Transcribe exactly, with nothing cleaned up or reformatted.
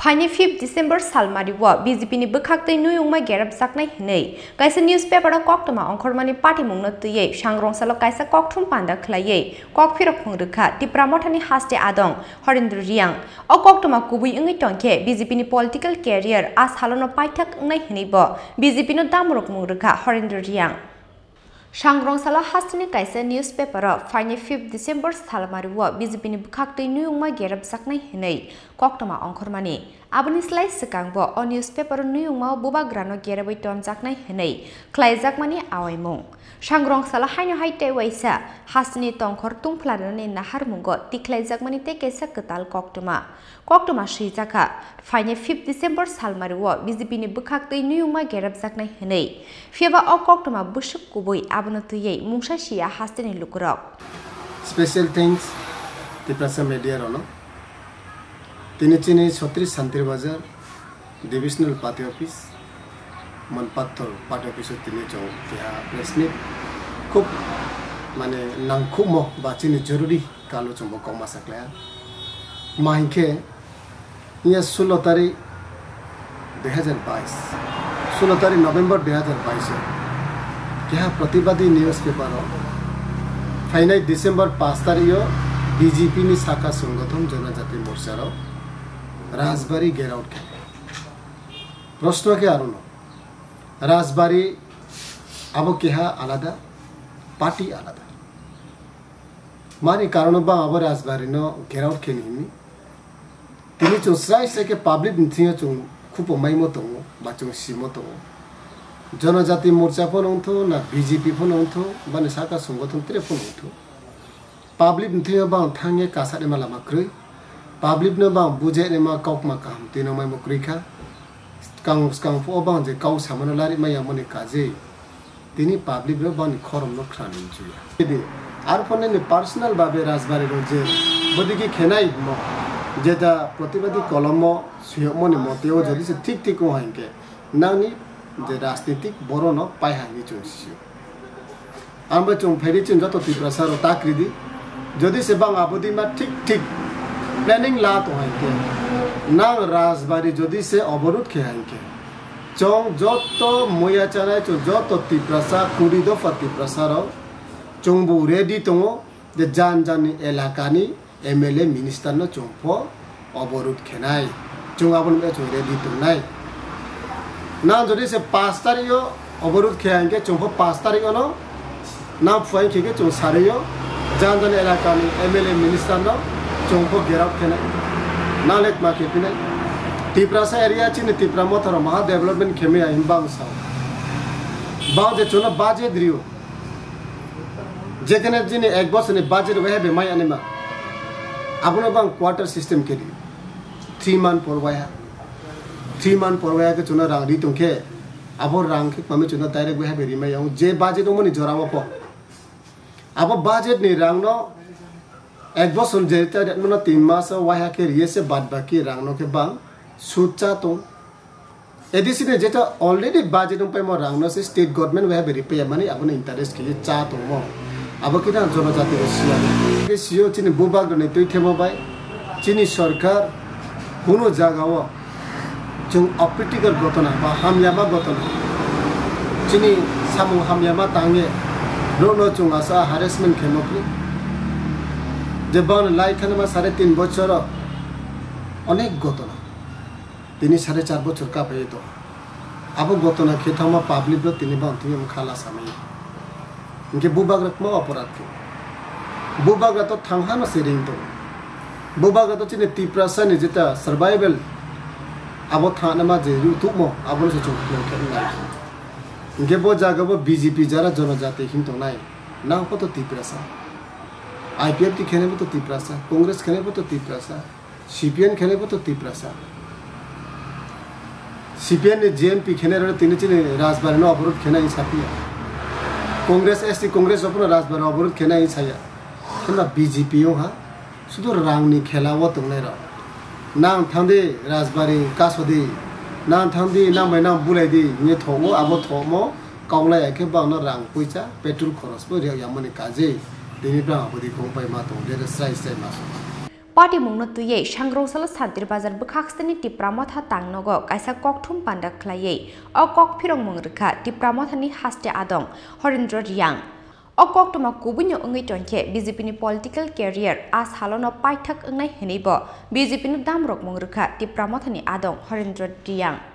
Phaini fifth December salmario B J P ni bwkhaktwi nuyungma gerapjaknai hwnwi kaisa newspaper o koktwma ongkhormani patimungno twiwi sangrongsalo kaisa kokthum panda khlaiwi kokphirok phungrwkha Tipra Mothani haste adong Horendra Reang. O koktwma kubui wngwi tongkhe B J P ni political career a salono paithak wngnai hwnwibo B J P no damrok mung rwkha Horendra Reang. Sangrongsalo hasteni kaisa newspaper o phaini fifth December salmario B J P ni bwkhaktwi nuyungma gerapjaknai hwnwi koktwma ongkhormani. Aboni slai swkangbo o newspaper o nuyungmao bubagrano gerabwi tonjaknai hwnwi khlaijakmani awaimung. Sangrongsalo haino hai tei waisa hasteni tongkhor tungphlanani naharmungo tikhlaijakmani tei kaisa kwtal koktwma. Koktwma swijakha, phaini fifth December salmario B J P ni bwkhaktwi nuyungma gerapjaknai hwnwi. Phiyaba o koktwma bwswk kubui abono twiwi mungsa siya hasteni lukurok. Special thanks Tiprasa media rono. Tini chini Chhatris Santir Bazar Divisional Party Office, Manpattor Party Office o tini chong keha press meet. Khub mane nangkhubmo ba chini joruri kalo chwngbo kokma saklaya. Ma hinkhe, iya sulo tarik dui hazar bais, sulo tarik November dui hazar bais o keha Pratibadi newspaper o phainai December paanch tarik o B J P ni saka songothon Jonojati Morcha rok Rajbari gherao khe. Proshno khe arono, Rajbari abo keha alada, party alada. Mani karono bang abo Rajbari no gherao khe ni himi. Tini chwng srai srai khe public ni thwiyo chwng khupo maimo tongo, ba chwng simo tongo. Jonojati Morcha phano wngthu, na B J P phano wngthu, bani saka songothon tere phano wngthu. Public ni thwiyo bang thangye kasani ma lama kwrwi. Public no bang bujai ni ma kokma kaham twi no maimo kwrwi kha. Skang, skang phuo bang je kau samano lari maya moni kaje. Tini public rok bangni khoromno khwnani nchuya. Idi, arpho nini personal babe Rajbari rok je bodigi khenai mo, jeta Pratibadi kolomo suyokmoni moteo jodi se thik thik wng hai hwnkhe, nangni je rajnitik borono pai hai hwnwi chwng sio. Ang bai chwng phaidi chwng joto Tiprasa rok ta kridi. Jodi se bang abodi ma thik thik planning la tong hai hwnkhe, nang Rajbari jodi se oborot khe hai hwnkhe, Chwng joto muya chanai, chwng joto Tiprasa, kuri dopha Tiprasa rok, chwngbo ready tongo je jan jani elakani M L A minister no chwng pho oborot khenai. Chwng abono chwng ready tongnai. Nang jodi se paanch tarik o oborot khe hwnkhe chwng pho paanch tarik o no Nang phuaing khe khe chwng sarwi o, jan jan elakani M L A minister no chwng pho gherao khenai, nang le tma khe phinai. Tiprasa area chini Tipra Motha rok maha development khe maya him bang sao. Bang je chwngno budget rio. Jekhane chini ek bochorni budget waiha be mai anima. Abono bang quarter system khe rio. Three month por waiha. Three month por waiha khe chwngno rang ri tong khe, abo rang khe kwmami chwngno direct waiha be ri maya. Je budget wngmani jora o pho. Abo budget ni rang no ek bochor je ta rwmano tin mas o waiha khe riye se, bad baki rang no khe bang sud cha tong. A D C ni jeta already budget wng paimo rang no se state government waiha be ripaya mani abono interest khe cha tongmo. Abo khe nang jonojati rok siya. Khe sio chini bubagra ni twi themo bai chini sorkar kunu jaga o Chwng apritikar gotona ba hamyama gotona, chini samung hamyama tangye rokno chwng asa harassment khe nukli. Je bang lai khanama sare tin bochoro onek gotona, tini sare char bochor kaphaiwi tongo. Abo gotona khe thangma public rok tini bang twi khala samaya. Hinkhe bubagra kwma oporad khe. Bubagra to thang hano se ring tongo. Bubagra to chini Tiprasa ni jeta survival abo thangna ma je ri tukmo abono se chwng khleng khe wngnai. Hinkhe bo jaga bo B J P jara jonojati hin tongnai. Nang pho to Tiprasa. I P F T khenai bo to Tiprasa. Congress khenai bo to Tiprasa. C P M khenai bo to Tiprasa. C P M ni G M P khenai rok tini chini Rajbari no oborot khenai saphiya. Congress, S T Congress rok no Rajbari oborot khenai saya. Khema B J P wng ha, sudu rang ni khela o tongnai rok. Nang thang di Rajbari kaso di, nang thang di, nang bai nang bulai di, hingye thok o, abo thok mo, kaulai ya khe bang no rang puisa, petrol khoros bo riya yamani kaje, tini bang abo di kong pai ma tong, dere srai srai ma song. Patimungno twiwi sangrong salo Santir Bazar bwkhaksani Tipra Motha tangnogo kaisa kokthum panda khlaiwi o kok phirokmung rwkha Tipra Mothani haste adong Horendra Riyang. O koktwma kubuino wngwi tongkhe B J P ni political career a salono paithak wngnai hwnwibo B J P no damrokmung rwkha Tipra Mothani adong Horendra Riyang.